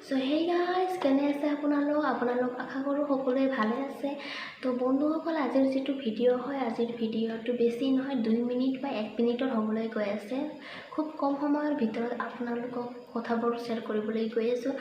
চ' hey guys, কেনে আছে আপোনালোক? আপোনালোক আশা কৰোঁ সকলোৱে ভালে আছে। তো বন্ধুসকল, আজিৰ যিটো ভিডিঅ' হয়, আজিৰ ভিডিঅ'টো বেছি নহয়, 2 মিনিট বা 1 মিনিটৰ হ'বলৈ গৈ আছে। খুব কম সময়ৰ ভিতৰত আপোনালোকক কথাবোৰ শ্বেয়াৰ কৰিবলৈ গৈ আছোঁ।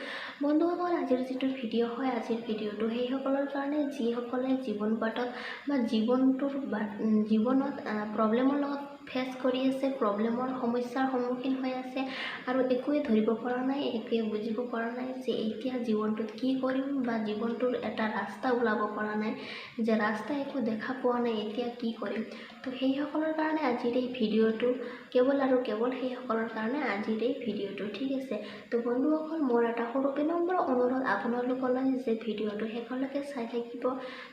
বন্ধুসকল, আজিৰ যিটো ভিডিঅ' হয়, আজিৰ ভিডিঅ'টো সেইসকলৰ কাৰণে যিসকলে জীৱন বাটত বা জীৱনটোৰ বাট জীৱনত প্ৰব্লেমৰ লগত ফেচ কৰি আছে, প্ৰব্লেমৰ সমস্যাৰ সন্মুখীন হৈ আছে আৰু একোৱে ধৰিব পৰা নাই, একোৱে বুজিব পৰা নাই যে এতিয়া জীৱনটোত কি কৰিম বা জীৱনটোৰ এটা ৰাস্তা ওলাব পৰা নাই, যে ৰাস্তা একো দেখা পোৱা নাই, এতিয়া কি কৰিম। তো সেইসকলৰ কাৰণে আজিৰ এই ভিডিঅ'টো, কেৱল আৰু কেৱল সেইসকলৰ কাৰণে আজিৰ এই ভিডিঅ'টো, ঠিক আছে। তো বন্ধুসকল, মোৰ এটা সৰু বিনম্ৰ অনুৰোধ আপোনালোকলৈ যে ভিডিঅ'টো শেষলৈকে চাই থাকিব।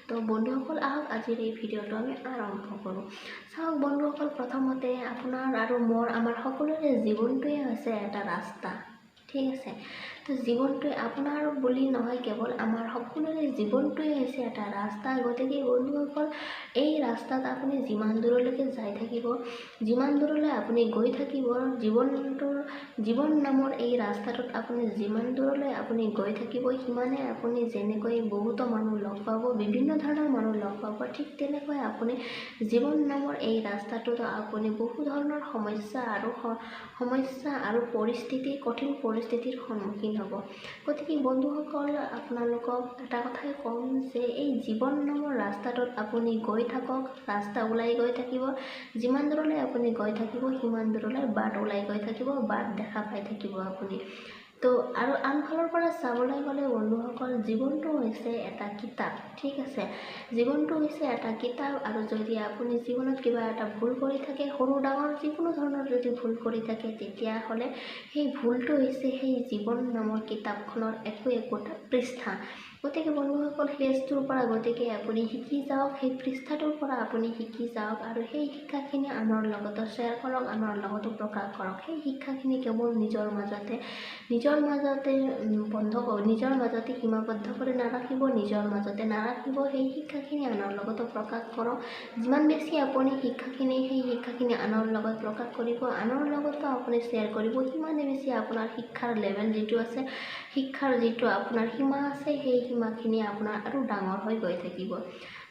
তো বন্ধুসকল, আহক আজিৰ এই ভিডিঅ'টো আমি আৰম্ভ কৰোঁ। চাওক বন্ধুসকল, প্ৰথমতে আপোনাৰ আৰু মোৰ, আমাৰ সকলোৰে জীৱনটোৱে হৈছে এটা ৰাস্তা, ঠিক আছে। তো জীৱনটোৱে আপোনাৰ বুলি নহয়, কেৱল আমাৰ সকলোৰে জীৱনটোৱে হৈছে এটা ৰাস্তা। গতিকে বন্ধুসকল, এই ৰাস্তাত আপুনি যিমান দূৰলৈকে যাই থাকিব, যিমান দূৰলৈ আপুনি গৈ থাকিব, জীৱনটোৰ জীৱন নামৰ এই ৰাস্তাটোত আপুনি যিমান দূৰলৈ আপুনি গৈ থাকিব, সিমানে আপুনি যেনেকৈ বহুতো মানুহ লগ পাব, বিভিন্ন ধৰণৰ মানুহ লগ পাব, ঠিক তেনেকৈ আপুনি জীৱন নামৰ এই ৰাস্তাটোত আপুনি বহু ধৰণৰ সমস্যা আৰু পৰিস্থিতি, কঠিন পৰিস্থিতিৰ সন্মুখীন হ'ব। গতিকে বন্ধুসকল, আপোনালোকক এটা কথাই ক'ম যে এই জীৱন নামৰ ৰাস্তাটোত আপুনি গৈ থাকক, ৰাস্তা ওলাই গৈ থাকিব। যিমান দূৰলৈ আপুনি গৈ থাকিব, সিমান দূৰলৈ বাট ওলাই গৈ থাকিব, বাট দেখা পাই থাকিব আপুনি। তো আৰু আনফালৰ পৰা চাবলৈ গ'লে বন্ধুসকল, জীৱনটো হৈছে এটা কিতাপ, ঠিক আছে। জীৱনটো হৈছে এটা কিতাপ আৰু যদি আপুনি জীৱনত কিবা এটা ভুল কৰি থাকে, সৰু ডাঙৰ যিকোনো ধৰণৰ যদি ভুল কৰি থাকে, তেতিয়াহ'লে সেই ভুলটো হৈছে সেই জীৱন নামৰ কিতাপখনৰ একো একোটা পৃষ্ঠা। গতিকে বন্ধুসকল, পেজটোৰ পৰা গতিকে আপুনি শিকি যাওক, সেই পৃষ্ঠাটোৰ পৰা আপুনি শিকি যাওক আৰু সেই শিক্ষাখিনি আনৰ লগতো শ্বেয়াৰ কৰক, আনৰ লগতো প্ৰকাশ কৰক। সেই শিক্ষাখিনি কেৱল নিজৰ মাজতে বন্ধ, নিজৰ মাজতে সীমাবদ্ধ কৰি নাৰাখিব, নিজৰ মাজতে নাৰাখিব। সেই শিক্ষাখিনি আনৰ লগতো প্ৰকাশ কৰক। যিমান বেছি আপুনি সেই শিক্ষাখিনি আনৰ লগত প্ৰকাশ কৰিব, আনৰ লগতো আপুনি শ্বেয়াৰ কৰিব, সিমানে বেছি আপোনাৰ শিক্ষাৰ লেভেল যিটো আছে, শিক্ষাৰ যিটো আপোনাৰ সীমা আছে, সেই সীমাখিনি আপোনাৰ আৰু ডাঙৰ হৈ গৈ থাকিব।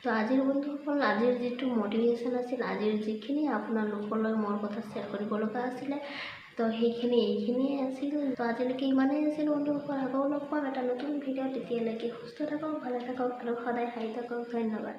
তো আজিৰ বন্ধুসকল, আজিৰ যিটো মটিভেশ্যন আছিল, আজিৰ যিখিনি আপোনালোকলৈ মোৰ কথা শ্বেয়াৰ কৰিব লগা আছিলে, তো সেইখিনি এইখিনিয়ে আছিল। তো আজিলৈকে ইমানেই আছিল বন্ধুসকল। আকৌ লগ পাম এটা নতুন ভিডিঅ'। তেতিয়ালৈকে সুস্থ থাকক, ভালে থাকক আৰু সদায় হাঁহি থাকক। ধন্যবাদ।